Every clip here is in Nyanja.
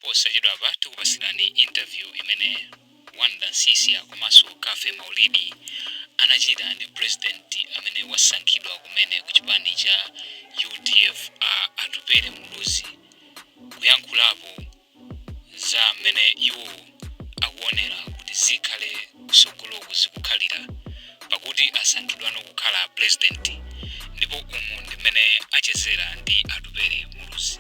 Posachedwapa tikupasirani interview imene Wanda Nsisia komanso Kafe Maulidi anachita ndi president amene wasankhidwa kumene ku chipani cha UDF, a Atupele Muluzi, kuyankhulapo za mmene iwo akuonera kuti zikhale kusogoloku zikukhalira pakuti asankhidwano kukhala president, ndipo umu ndi mmene achezera ndi Atupele Muluzi.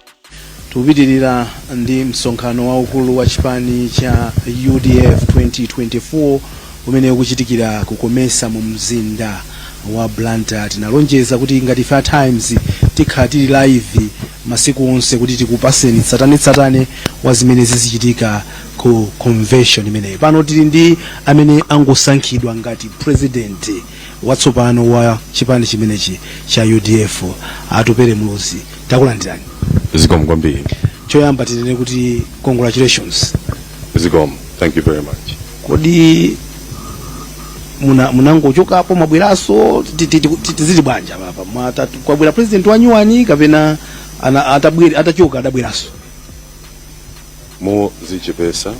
Tikupitirira ndi msonkhano waukulu wa chipani cha UDF 2024 umene ukuchitikira ku Comesa mu mzinda wa Blantyre. Tinalonjeza kuti ngati ife a Times tikhala tili live masiku onse kuti tikupaseni tsatanetsatane wa zimene zizichitika ku convention imeneyi. Pano tili ndi amene angosankhidwa ngati president watsopano wa chipani chimenechi cha UDF, Atupele Muluzi. Takulandirani. Zikomo kwambiri. Choyamba tinene kuti congratulations. Zikomo, thank you very much. Kodi munangochokapo, mwabweranso, tizili bwanja papa? Kwabwera president wanyuwani kapena atachoka adabweranso? Muzichepesa,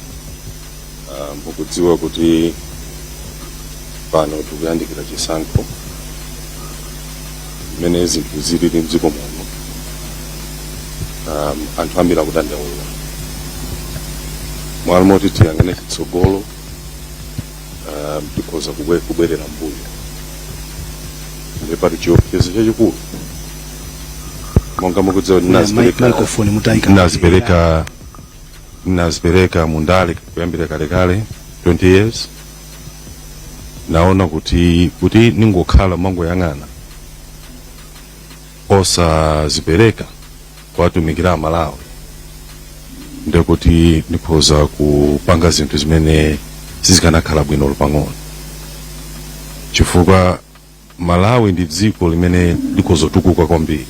mukudziwa kuti pano tikuyandikira chisankho. Mmene zinthu zilili mdziko muno, anthu ambiri akudandaula. Mwalo moti tiyang'ane chitsogolo, tikhoza kubwerera mbuyo, ndi pali chiopsezo chachikulu. Monga mukudziwa, ndinazipereka Microphone mutayika. Ndinazipereka mundale kuyambira kalekale, 20 years. Naona kuti ningokhala mangoyang'ana osazipereka kuwatumikira Amalawi, ndekuti ndikhoza kupanga zinthu zimene sizikanakhala bwino pang'ono, chifukwa Malawi ndi dziko limene likhoza kutukuka kwambiri,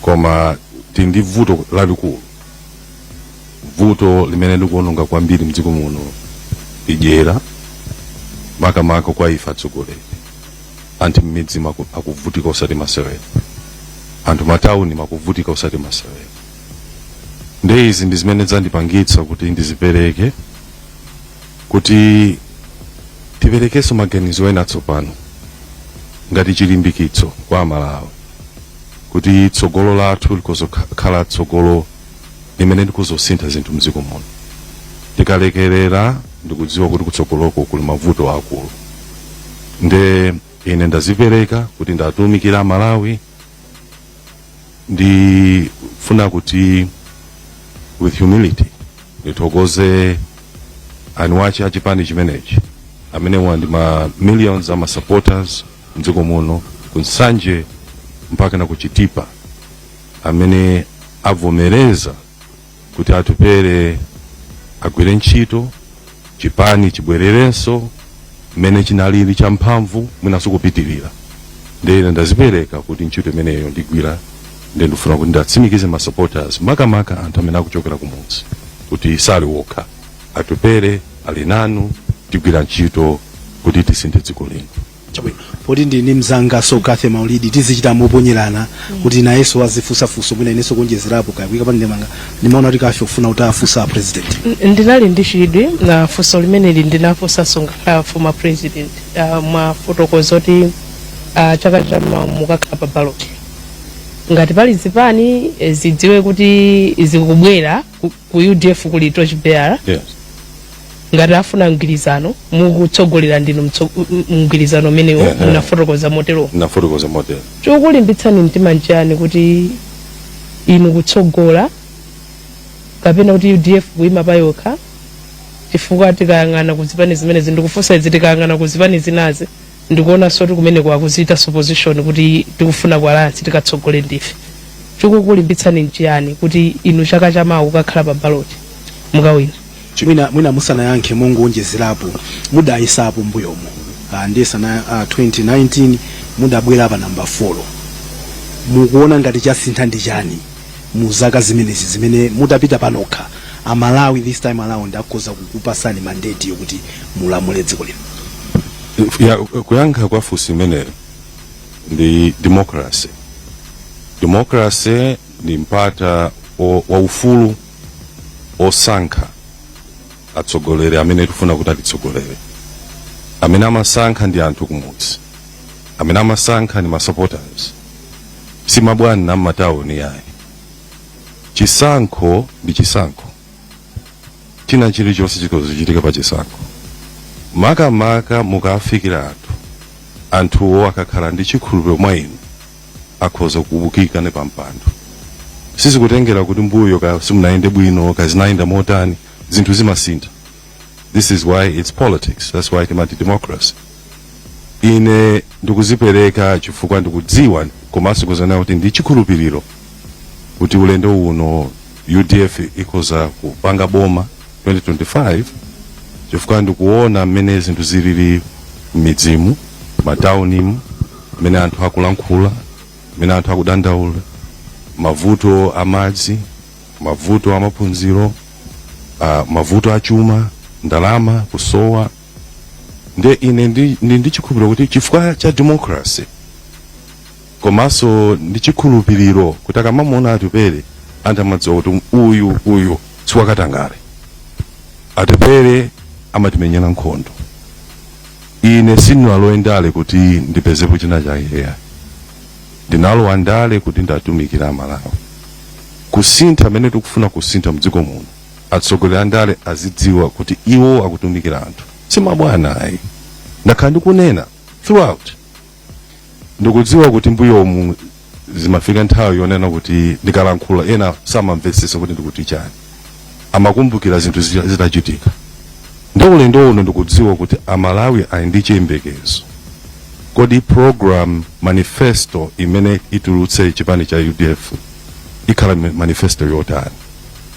koma tili ndi vuto lalikulu. Vuto limene likuononga kwambiri mdziko muno ndi dyera, makamaka kwa ife atsogoleri. Anthu m'midzi akuvutika osati masewera, anthu matawuni makuvutika osati masewera. Ndi izi ndi zimene zandipangitsa kuti ndizipereke, kuti tiperekenso maganizo ena atsopano ngati chilimbikitso kwa Amalawi, kuti tsogolo lathu likozokhala tsogolo limene likozosintha zinthu mdziko muno. Tikalekerera, ndikudziwa kuti kutsogoloko kuli mavuto akulu. Nde ine ndazipereka kuti ndatumikira Amalawi. Ndifuna kuti with humility ndithokoze aniwache achipani chimenechi, amenewa ndi ma millions ama supporters mdziko muno, ku Nsanje mpaka na kuchitipa, amene avomereza kuti Atupele agwire ntchito, chipani chibwererenso mmene chinalili champhamvu, mwinanso kupitirira. Ndiye ndazipereka kuti ntchito imeneyo ndigwira. Ndiye ndifuna kuti ndatsimikize ma supporters, makamaka anthu amene akuchokera kumudzi, kuti sali wokha, Atupele ali nanu, tigwira ntchito kuti tisinthe dziko lino. Chabwino, poti ndi ndi mzanga so Kathe Maulidi, tizichita moponyerana kuti nayenso azifunsafunso, mwina inenso kuonjezerapo kaya kuyika pa ndemanga. Ndimaona kuti Kafe ufuna kuti afunsa a president. Ndinali ndi chidwi na funso limeneli, ndinafunsanso ngakhala former president. Mwafotokoza kuti chaka chamawa mukakhala pa ballot. Ngati pali zipani zidziwe kuti zikubwera ku UDF kuli torch bearer. Ngati afuna mgwirizano, mukutsogolera ndinu mgwirizano umenewo. Munafotokoza motero. Nafotokoza motero. Chikulimbitsani mtima nchiyani kuti inu kutsogola kapena kuti UDF kuyima payokha? Chifukwa tikayang'ana ku zipani zimenezi, ndikufunsa izi, tikayang'ana ku zipani zinazi ndikuonanso kuti kumene akuziita opposition kuti tikufuna ku alliance, tikatsogole ndife. Chikukulimbitsani nchiyani kuti inu chaka chamawa kukakhala pa ballot mukawina? Mwina musanayankhe, munguonjezerapo, mudayisapo mbuyomo, ndiye sana 2019 mudabwera pa namba 4. Mukuona ngati chasintha ndi chani mu zaka zimenezi zimene mutapita panokha, Amalawi this time around akhoza kukupasani mandate yokuti mulamule dziko lino? Ya, kuyankha kwa funso imeneyo ndi democracy. Democracy ndi mpata wa ufulu. osankha atsogoleri amene tifuna kuti atitsogolere. Amene amasankha ndi anthu kumudzi, amene amasankha ndi ma supporters, si mabwana m'matawuni yayi. Chisankho ndi chisankho, china chilichonse chikozichitika pa chisankho. Makamaka mukafikira anthu, anthuwo akakhala ndi chikhulupiriro mwa inu, akhoza kubukika ne pampando. Sizikutengera kuti mbuyo ka simunayende bwino, kazinayenda motani, zinthu zimasintha. This is why it's politics, that's why timati democracy. Ine ndikuzipereka chifukwa ndikudziwa komanso kuzana kuti ndi chikhulupiriro kuti ulendo uno UDF ikhoza kupanga boma 2025, chifukwa ndikuona mmene zinthu zilili m'midzimu, mataunimu, mmene anthu akulankhula, mmene anthu akudandaula, mavuto amadzi, mavuto amaphunziro, mavuto achuma, ndalama kusowa. Nde ine ndi chikhulupiriro kuti chifukwa cha democracy, komanso ndi chikhulupiriro kuti akamamuona Atupere, anthu amadziwa kuti uyu siwakatangale, Atupere amatimenyera nkhondo. Ine sindinalowe ndale kuti ndipezepo china chake ya. Ndinalowa ndale kuti ndatumikira Amalawi, kusintha amene tikufuna kusintha mdziko muno. Atsogoleri a ndale azidziwa kuti iwo akutumikira anthu, si mabwana ayi. Ndakhala ndikunena throughout. Ndikudziwa kuti mbuyomu zimafika nthawi yonena kuti ndikalankhula, ena samamvetsetsa kuti ndikuti chani, amakumbukira zinthu zitachitika. Ndi ulendo uno ndikudziwa kuti Amalawi ali ndi chiyembekezo. Kodi program, manifesto imene itulutse chipani cha UDF ikhala manifesto yotani?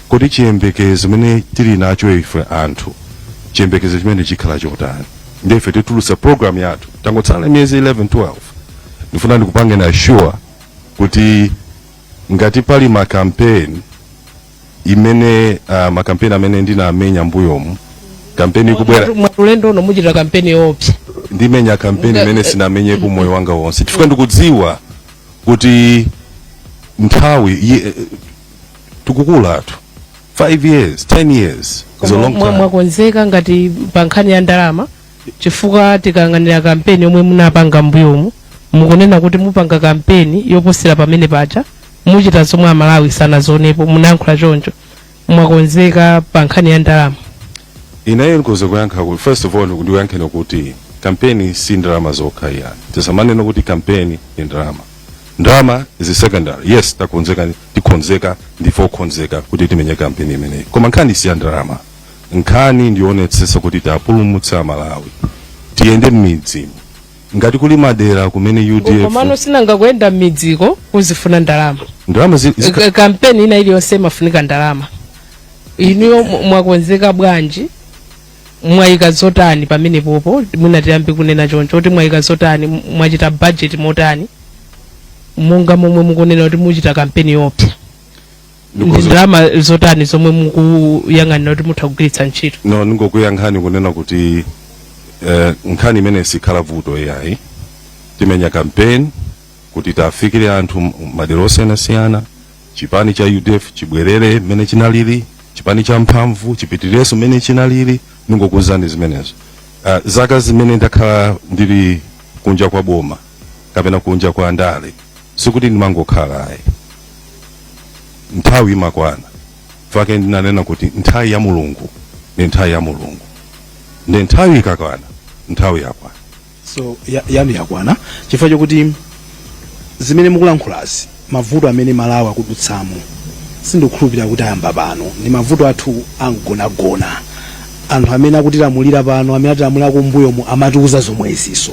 Kodi chiyembekezo imene tili nacho ife anthu, chiyembekezo chimene chikhala chotani? Ndife titulutsa program yathu, tangotsala miyezi 11, 12. Ndifuna ndikupange assure kuti ngati pali ma campaign imene ma campaign amene ndinamenya mbuyomu, kampeni ikubwera. Mwatulendo uno muchita kampeni yoopsa. Ndimenya kampeni imene sinamenyepo moyo wanga wonse, chifukwa ndikudziwa kuti nthawi tikukulatu. 5 years, 10 years is a long time. Mwakonzeka ngati pa nkhani ya ndalama? Chifukwa tikayang'anira kampeni yomwe munapanga mbuyomu, mukunena kuti mupanga kampeni yoposera pamene paja, muchita zomwe Amalawi sanazionepo, munayankhula choncho. Mwakonzeka pa nkhani ya ndalama? Ineyo ndikuze kuyankha kuti, first of all, ndikuyankheni kuti kampeni si ndalama zokha iya. Tisamanene kuti kampeni ni ndalama. Ndalama is secondary. Yes, takonzeka, tikonzeka, ndife okonzeka kuti timenye kampeni imeneyi, koma nkhani si ya ndalama. Nkhani ndionetsetsa kuti tapulumutsa Malawi, tiyende m'midzi ngati kuli madera kumene UDF. Komano sinanga kuyenda m'midziko kuzifuna ndalama? Ndalama Kampeni ina iliyonse imafunika ndalama. Inuyo mwakonzeka bwanji? Mwayika zotani pamene popo? Mwina tiyambe kunena choncho kuti mwayika zotani, mwachita budget motani, monga momwe mukunena kuti muchita kampeni yoopsa, ndi ndalama zotani zomwe mukuyang'anira kuti mutha kugwiritsa ntchito? No, ningokuyankhani kunena kuti nkhani imene sikhala vuto iyayi. Timenya campaign kuti tafikire anthu madera osiyanasiyana, chipani cha UDF chibwerere mmene chinalili, chipani cha mphamvu, chipitirirenso mmene chinalili. Ningokuwuzani zimenezo. Zaka zimene ndakhala ndili kunja kwa boma kapena kunja kwa ndale, sikuti ndimangokhala ayi. Nthawi imakwana. Fake ndinanena kuti nthawi ya Mulungu ni nthawi ya Mulungu, ndi nthawi ikakwana, nthawi yakwana. So yanu yakwana, chifukwa chokuti zimene mukulankhulazi, mavuto amene Malawi akudutsamo, sindikukhulupirira kuti ayamba pano. Ndi mavuto athu angonagona. Anthu amene akutilamulira pano, amene atilamulira kumbuyomu, amatiuza zomweziso,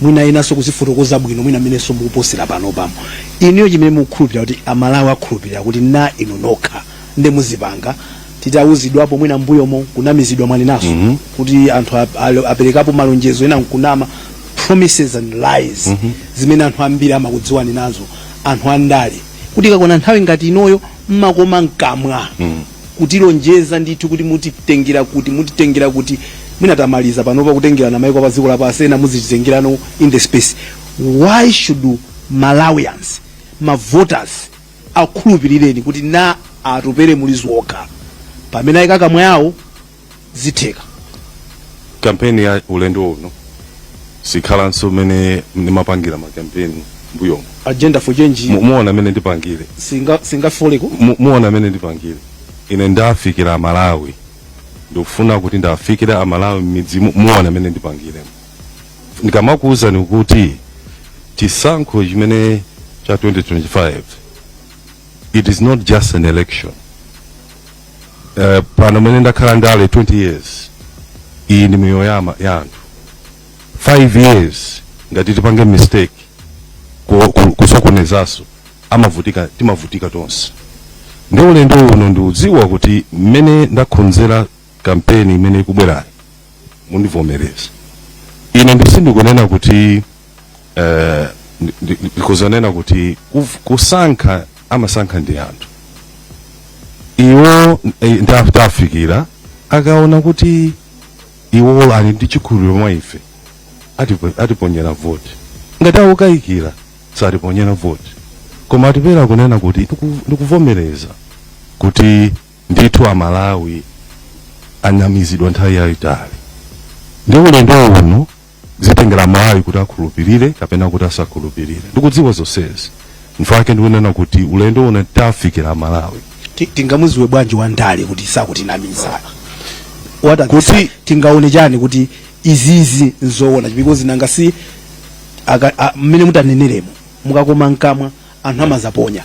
mwina inanso kuzifotokoza bwino, mwina amenenso mukuposera pano pamo. Inuyo chimene mukukhulupirira kuti Amalawi akhulupirira kuti na inu nokha ndi muzipanga, titawuzidwapo mwina mbuyomo, kunamizidwa mwaninaso kuti anthu aperekapo malonjezo ena nkunama, promises and lies zimene anthu ambiri amakudziwani nazo anthu andale, kuti ikakwana nthawi ngati inoyo mmakoma mkamwa kutilonjeza ndithu kuti mutitengera kuti, mutitengera kuti. Mwina tamaliza panopa kutengerana maiko pa dziko lapansi, ena muzititengerano in the space. Why should Malawians, ma voters, akhulupirireni kuti na Atupere Muluzi okha Pamene ayika kamwe yawo, zitheka. Kampeni ya ulendo uno sikhalanso mmene ndimapangira makampeni mbuyomo. Agenda for Change. Muona mmene ndipangire. Singafoleko. Muona mmene ndipangire. Ine ndafikira Amalawi, ndikufuna kuti ndafikira Amalawi m'midzi. Muona mmene ndipangire. Ndikamakuwuzani kuti chisankho chimene cha 2025, it is not just an election. Pano mene ndakhala ndale 20 years, iyi ndi miyoyo ya anthu. 5 years ngati tipange mistake kusokonezaso, amavutika, timavutika tonse. Ndi ulendo uno ndiudziwa kuti mmene ndakhonzera kampeni imene ikubwerayi, mundivomereza. Ine ndisindikunena kuti ndikuzanena kuti kusankha amasankha ndi anthu iwo. Ndafikira akaona kuti iwo ali ndi chikhulupiriro mwa ife, atiponyera voti. Ngati akukayikira, satiponyera voti. Koma atipera kunena kuti ndikuvomereza kuti ndithu Amalawi anamizidwa nthawi yayitali. Ndi ulendo uno zitengera Malawi kuti akhulupirire kapena kuti asakhulupirire. Ndikudziwa zonsezi, mfake ndikunena kuti ulendo uno tafikira Malawi. Tingamuziwe bwanji wandale kuti sakutinamiza? Kuti tingaone chani kuti izizi nzoona? Because nanga si mmene mutaneneremo, mukakoma mkamwa, anthu amazaponya,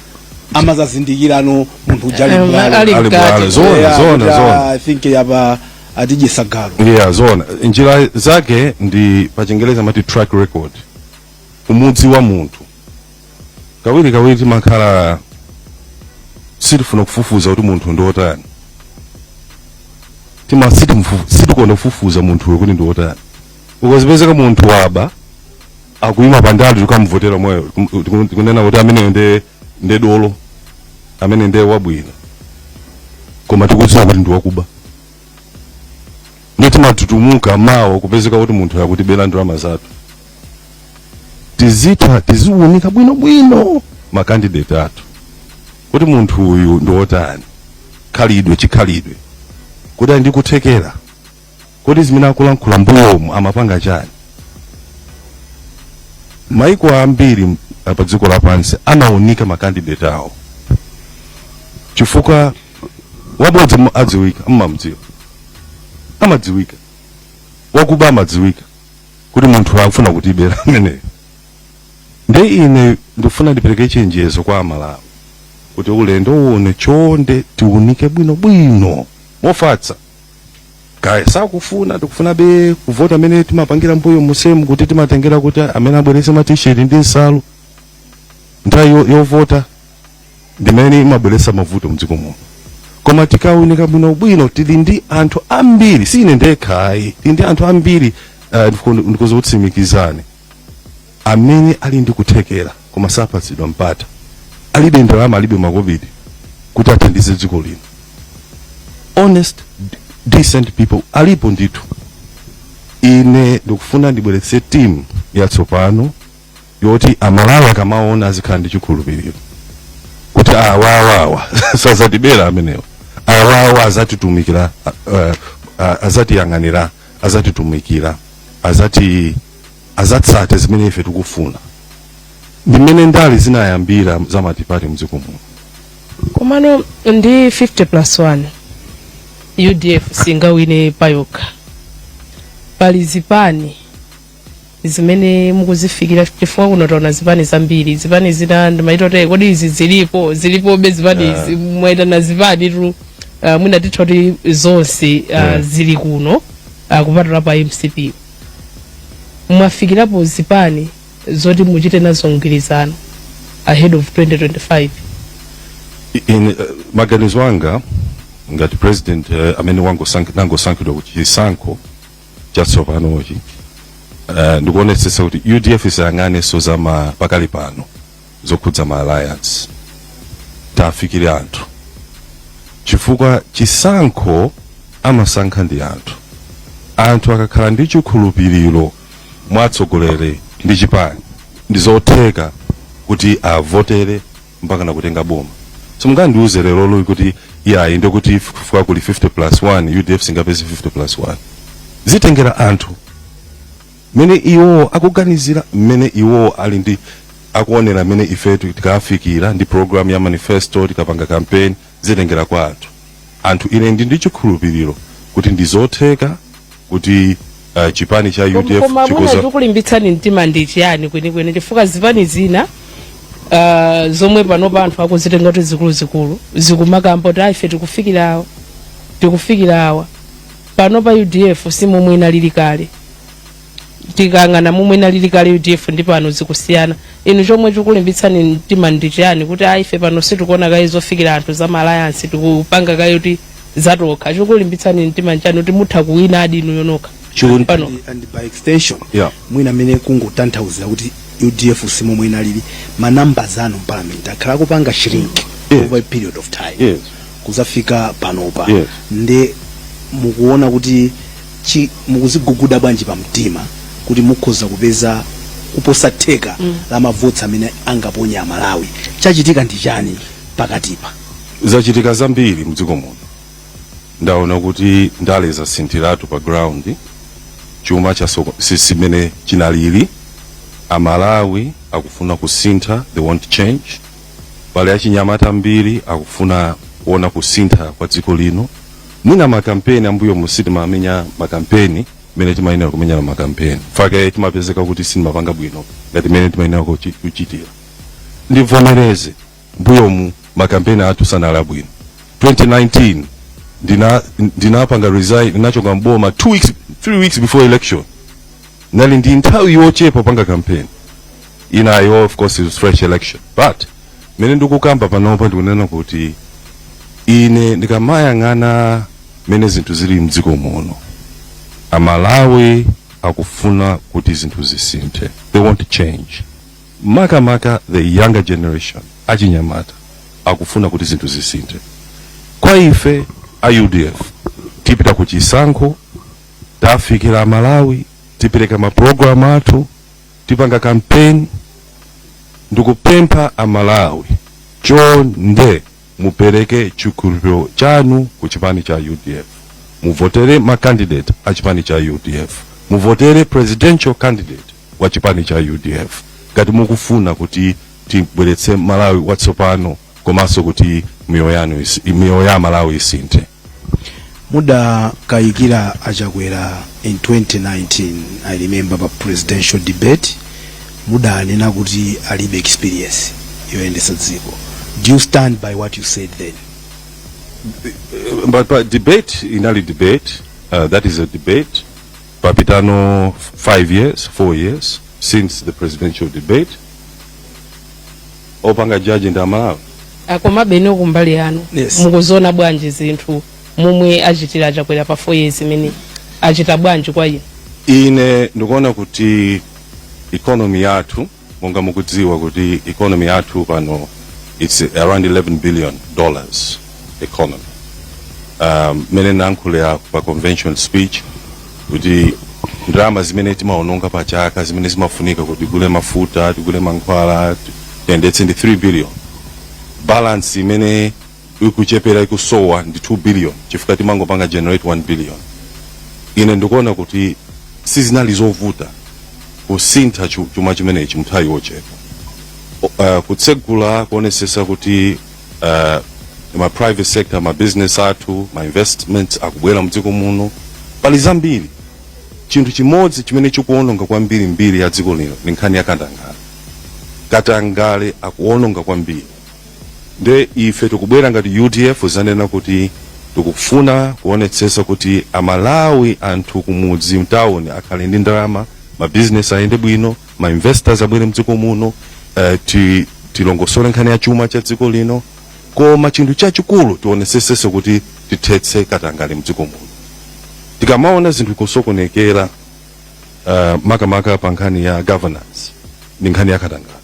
amazazindikirano munthu ujali bwalo. Ali Ali mkati. bwalo. Zona. Yeah, Zona. kuti, Zona. I think yapa atidyesa galu. Yeah, zona. Njira zake ndi pa Chingereza amati track record, umudzi wa munthu. Kawiri kawiri timakhala sitifuna kufufuza kuti munthu ndi wotani. Tima sitikonda kufufuza munthuyo kuti ndi wotani. Ukazipezeka munthu waba, akuyima pandali, tikamuvotera moyo, tikunena kuti ameneyo nde dolo, amene nde wabwino, koma tikudziwa kuti ndi wakuba. Ndiye timatutumuka mawa kupezeka kuti munthu akutibera ndalama zathu. Tizitha tiziwunika bwinobwino ma candidate athu kuti munthu uyu ndi wotani, khalidwe, chikhalidwe, kuti ali ndi kuthekera, kuti zimene akulankhula mbuyomu amapanga chani. Maiko ambiri pa dziko lapansi amawunika ma candidate awo, chifukwa wabodza adziwika, mmamdziwa, amadziwika, wakuba amadziwika kuti munthu akufuna kutibera ameneyo. Ndi ine ndikufuna ndipereke chenjezo kwa Amalawi kuti ulendo uno chonde tiunike bwinobwino mofatsa. Kaya sakufuna, tikufuna be kuvota amene timapangira mbuyo musemu, kuti timatengera kuti amene abweretse ma T-shirt ndi nsalu nthawi yovota, ndimene imabweretsa mavuto mdziko muno. Koma tikaunika bwinobwino, tili ndi anthu ambiri, si ine ndekha ayi, tili ndi anthu ambiri, ndikuzokutsimikizani, amene ali ndi kuthekera koma sapatsidwa mpata, alibe ndalama, alibe makobidi kuti athandize dziko lino. Honest, decent people alipo ndithu. Ine ndikufuna ndibweretse team yatsopano yoti Amalawi akamaona azikhala ndi chikhulupiriro kuti awawawa sazatibera amenewa, awawa azatitumikira, azatiyang'anira, azatitumikira, azatsate zimene ife tikufuna. Ndimene ndale zinayambira za multiparty mdziko muno. Komano ndi 50 plus 1, UDF singawine payokha. Pali zipani zimene mukuzifikira? Chifukwa kuno taona zipani zambiri, zipani zina ndimaita kodi izi zilipo, zilipobe zipani izi? Mwaitana zipani tu, mwina titha kuti zonse zili kuno, kupatula pa MCP. Mwafikirapo zipani zoti muchite nazo mgwirizano ahead of 2025? In maganizo anga ngati president amene nangosankhidwa ku chisankho chatsopanochi, ndikuonetsetsa kuti UDF isayang'anenso za pakali pano zokhudza ma alliance. Tafikire anthu, chifukwa chisankho amasankha ndi anthu. Anthu akakhala ndi chikhulupiriro mwatsogoleri ndi chipani, ndi zotheka kuti avotere mpaka nakutenga boma. So Simungandiuze lero loli kuti iyayi, ndikuti fika kuli 50 plus 1, UDF singapeze 50 plus 1. Zitengera anthu mmene iwo akuganizira, mmene iwo ali ndi akuonera, mmene ife tikafikira ndi program ya manifesto, tikapanga campaign. Zitengera kwa anthu. Anthu, ine ndi chikhulupiriro kuti ndizotheka kuti chipani cha UDF Koma mwina chikuza. Chikulimbitsani mtima ndi chiyani kwenikweni? Chifukwa zipani zina zomwe panopa anthu akuzitenga kuti zikuluzikulu zikumakamba kuti ife tikufikira awa, tikufikira awa. Panopa UDF si momwe inalili kale. Tikang'ana momwe inalili kale UDF ndi pano, zikusiyana. Inu chomwe chikulimbitsani mtima ndi chiyani kuti ife pano sitikuona kaye zofikira anthu za alliance, tikupanga kaye kuti zatokha? Chikulimbitsani mtima nchani kuti mutha kuwina adi inuyo nokha pano? And by extension, mwina amene kungotanthauzira kuti UDF simomwe inalili, ma numbers anu m'parliament akhala akupanga shrink over a period of time kuzafika panopa. Nde mukuona kuti mukuziguguda bwanji pamtima kuti mukhoza kupeza kuposa theka la mavoti amene angaponye Amalawi? Chachitika ndi chani pakatipa? Zachitika zambiri mdziko muno. Ndaona kuti ndale zasinthiratu pa ground, chuma cha simene chinalili. Amalawi akufuna kusintha, they want change. Pali achinyamata ambiri akufuna kuona kusintha kwa dziko lino. Mwina makampeni ambuyo musitimamenya makampeni mene timayenera kumenyera makampeni, fake timapezeka kuti sitimapanga bwino ngati mene timayenera kuchitira. Ndivomereze, mbuyomu makampeni athu sanali abwino. 2019 ndinapanga resign, ndinachoka mboma 2 weeks, 3 weeks before election. Nali ndi nthawi yochepa panga campaign inayo. Of course it was fresh election, but mene ndikukamba panopa, ndikunena kuti ine ndikamayang'ana mene zinthu zili mdziko muno, Amalawi akufuna kuti zinthu zisinthe. They want to change, makamaka the younger generation, achinyamata akufuna kuti zinthu zisinthe. Kwa ife a UDF, tipita ku chisankho, tafikira Amalawi, tipereka mapulogalamu athu, tipanga campaign. Ndikupempha Amalawi, chonde mupereke chikhulupiriro chanu ku chipani cha UDF, muvotere ma candidate a chipani cha UDF, muvotere presidential candidate wa chipani cha UDF ngati mukufuna kuti tibweretse Malawi watsopano komanso kuti miyoyo yanu miyoyo ya Malawi isinthe. Mudakayikira Achakwera in 2019. I remember pa presidential debate mudanena kuti alibe experience yoyendetsa dziko. Do you stand by what you said then? But debate inali debate, that is a debate. Papitano 5 years, 4 years since the presidential debate. Opanga judge ndi Amalawi. Komabe ine kumbali yanu, mukuziona bwanji zinthu momwe achitira Achakwera pa 4 years imene achita bwanji kwa inu? Ine ndikuona kuti economy yathu, monga mukudziwa kuti economy yathu pano it's around $11 billion economy. Mene nankhulira pa convention speech kuti ndalama zimene timaononga pa chaka, zimene zimafunika kuti tigule mafuta, tigule mankhwala, tiyendetse, ndi 3 billion. Balance imene ikuchepera, ikusowa, ndi 2 billion chifukwa timangopanga generate 1 billion. Ine ndikuona kuti sizinali zovuta kusintha chuma chimenechi mnthawi yochepa, kutsegula, kuonesesa kuti ma private sector, ma business athu, ma investments akubwera mdziko muno. Pali zambiri. Chinthu chimodzi chimene chikuononga kwambiri mbiri ya dziko lino ndi nkhani ya katangale. Katangale akuononga kwambiri. Nde ife tikubwera ngati UDF, zanena kuti tikufuna kuonetsetsa kuti Amalawi, anthu kumudzi, mtawuni, akhale ndi ndalama, mabizinesi ayende bwino, ma investors abwere mdziko muno, tilongosole nkhani ya chuma cha dziko lino. Koma chinthu chachikulu, tionetsetse kuti tithetse katangale mdziko muno. Tikamaona zinthu kusokonekera, makamaka pa nkhani ya governance, ndi nkhani ya katangale.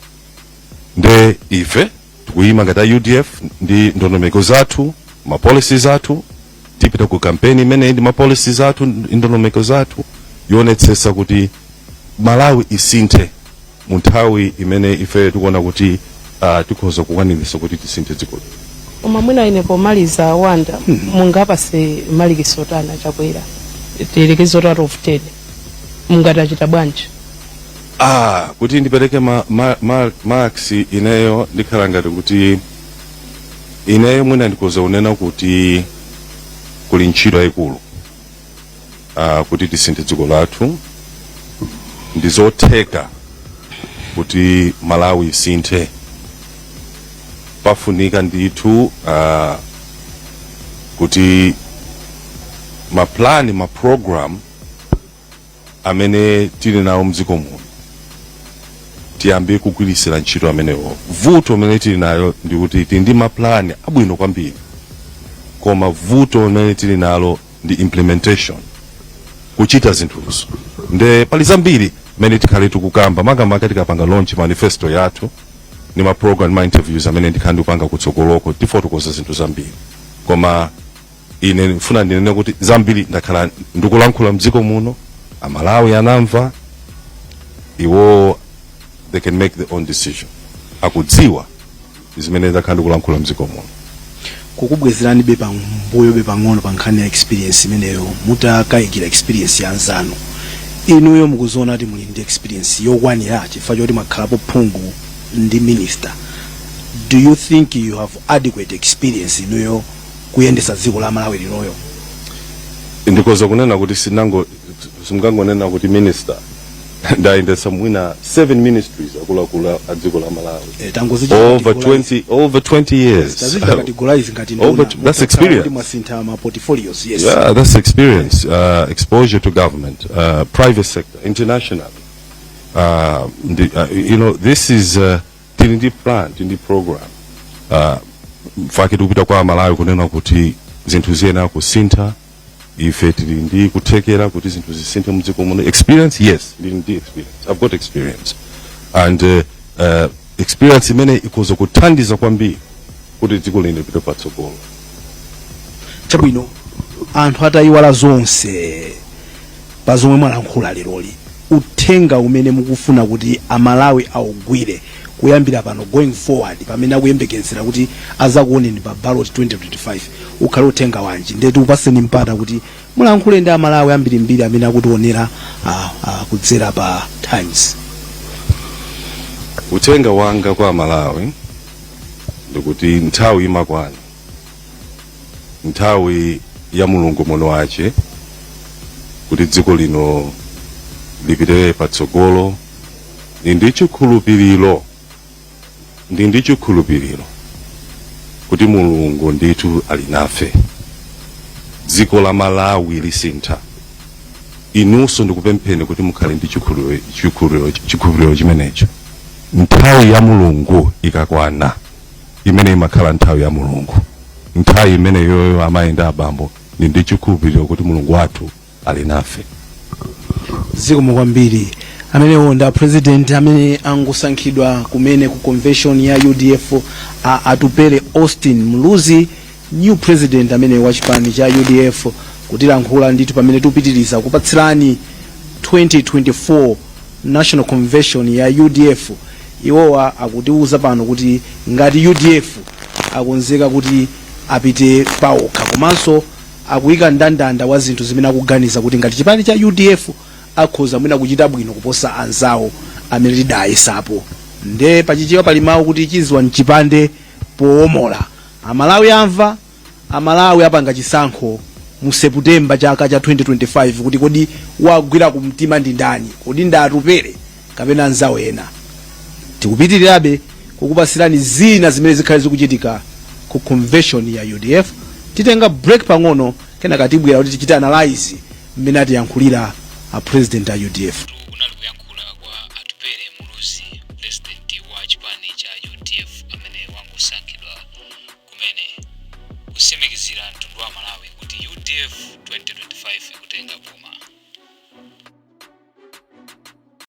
Nde ife tikuyima ngati a UDF ndi ndondomeko zathu, ma policies athu. Tipita ku campaign imene ndi ma policies athu ndi ndondomeko zathu yoonetsetsa kuti Malawi isinthe mu nthawi imene ife tikuona kuti tikhoza kukwaniritsa kuti tisinthe dziko lino. Koma mwina ine pomaliza, Wanda, mungapase malikisi otani Chakwera? Tiyerekeze out of 10, mungati achita bwanji? Ah, kuti ndipereke ma marks ineyo ndikhala ngati kuti ineyo mwina ndikuza kunena kuti kuli ntchito yayikulu kuti tisinthe dziko lathu. Ndizotheka kuti Malawi isinthe. Pafunika ndithu kuti maplani, maprogram amene tili nawo mdziko muno tiyambe kugwirisira ntchito amenewo. Vuto limene tili nayo ndikuti tili ndi maplani abwino kwambiri, koma vuto limene tili nalo ndi implementation, kuchita zinthuzo. Nde pali zambiri mmene tikhale tikukamba, makamaka tikapanga launch manifesto yathu ndi ma program, ma interviews amene ndikhale ndikupanga kutsogoloko, tifotokoza zinthu zambiri. Koma ine ndifuna ndinene kuti zambiri ndakhala ndikulankhula mdziko muno, Amalawi anamva. Iwo they can make their own decision, akudziwa zimene ndakhala ndikulankhula mdziko muno. Kukubwezerani be pambuyo be pang'ono pa nkhani ya experience imeneyo, mutakayikira experience ya anzanu, inuyo mukuziona kuti muli ndi experience yokwanira chifukwa choti mwakhalapo phungu ndi minister? Do you think you have adequate experience inuyo kuyendesa dziko la Malawi linoyo? Ndikoza kunena kuti sinango simngangonena kuti minister. Ndayendetsa mwina 7 ministries akuluakulu a dziko la Malawi Eh, over 20 years. Tazichita categorize ngati That's experience. Mwasintha ma portfolios, yes. Yeah, that's experience, exposure to government, private sector, internationally. This is tili ndi plan, tili ndi program. Mfake tikupita kwa Malawi kunena kuti zinthu ziyenera kusintha. Ife tili ndi kuthekera kuti zinthu zisinthe mdziko muno. Experience, yes, ndili ndi experience. I've got experience. And experience imene ikuza kuthandiza kwambiri kuti dziko lino lipite patsogolo. Chabwino, anthu atayiwala zonse pa zomwe mwalankhula leroli, uthenga umene mukufuna kuti Amalawi augwire kuyambira pano going forward, pamene akuyembekezera kuti azakuoneni pa ballot 2025, ukhale uthenga wanji? Ndetu upaseni mpata kuti mulankhule ndi Amalawi ambirimbiri amene akutionera kudzera pa Times. Uthenga wanga kwa Malawi ndikuti nthawi imakwana, nthawi ya Mulungu mwini wache, kuti dziko lino lipite patsogolo. Ndi ndi chikhulupiriro kuti Mulungu ndithu ali nafe, dziko la Malawi lisintha. Inunso ndikupempheni kuti mukhale ndi chikhulupiriro chimenecho. Nthawi ya Mulungu ikakwana, imene imakhala nthawi ya Mulungu, nthawi imene yoyo amayenda abambo, ndi chikhulupiriro kuti Mulungu wathu ali nafe. Zikomo kwambiri. Amenewo ndi president amene angosankhidwa kumene ku convention ya UDF, a Atupele Austin Muluzi, new president amene wa chipani cha UDF, kutilankhula ndithu pamene tikupitiriza kupatsirani 2024 National Convention ya UDF. Iwowa akutiuza pano kuti ngati UDF akonzeka kuti apite paokha, komanso akuyika mndandanda wa zinthu zimene akuganiza kuti ngati chipani cha UDF akhoza mwina kuchita bwino kuposa anzawo amene tidayesapo. Nde pachichewa pali mawu kuti chiziwa mchipande powomola. Amalawi amva, Amalawi apanga chisankho mu Seputemba chaka cha 2025 kuti kodi wagwira kumtima ndi ndani? Kodi ndi Atupele kapena anzawo ena? Tikupitirirabe kukupasirani zina zimene zikhale zikuchitika ku convention ya UDF. Titenga break pang'ono, kenaka tibwera kuti tichite analyze mmene atiyankhulira a president a UDF. Kunali kuyankhula kwa Atupele Muluzi, president wa chipani cha UDF amene wangosankhidwa kumene, kusimikizira mtundu wa Malawi kuti UDF 2025 ikutenga boma.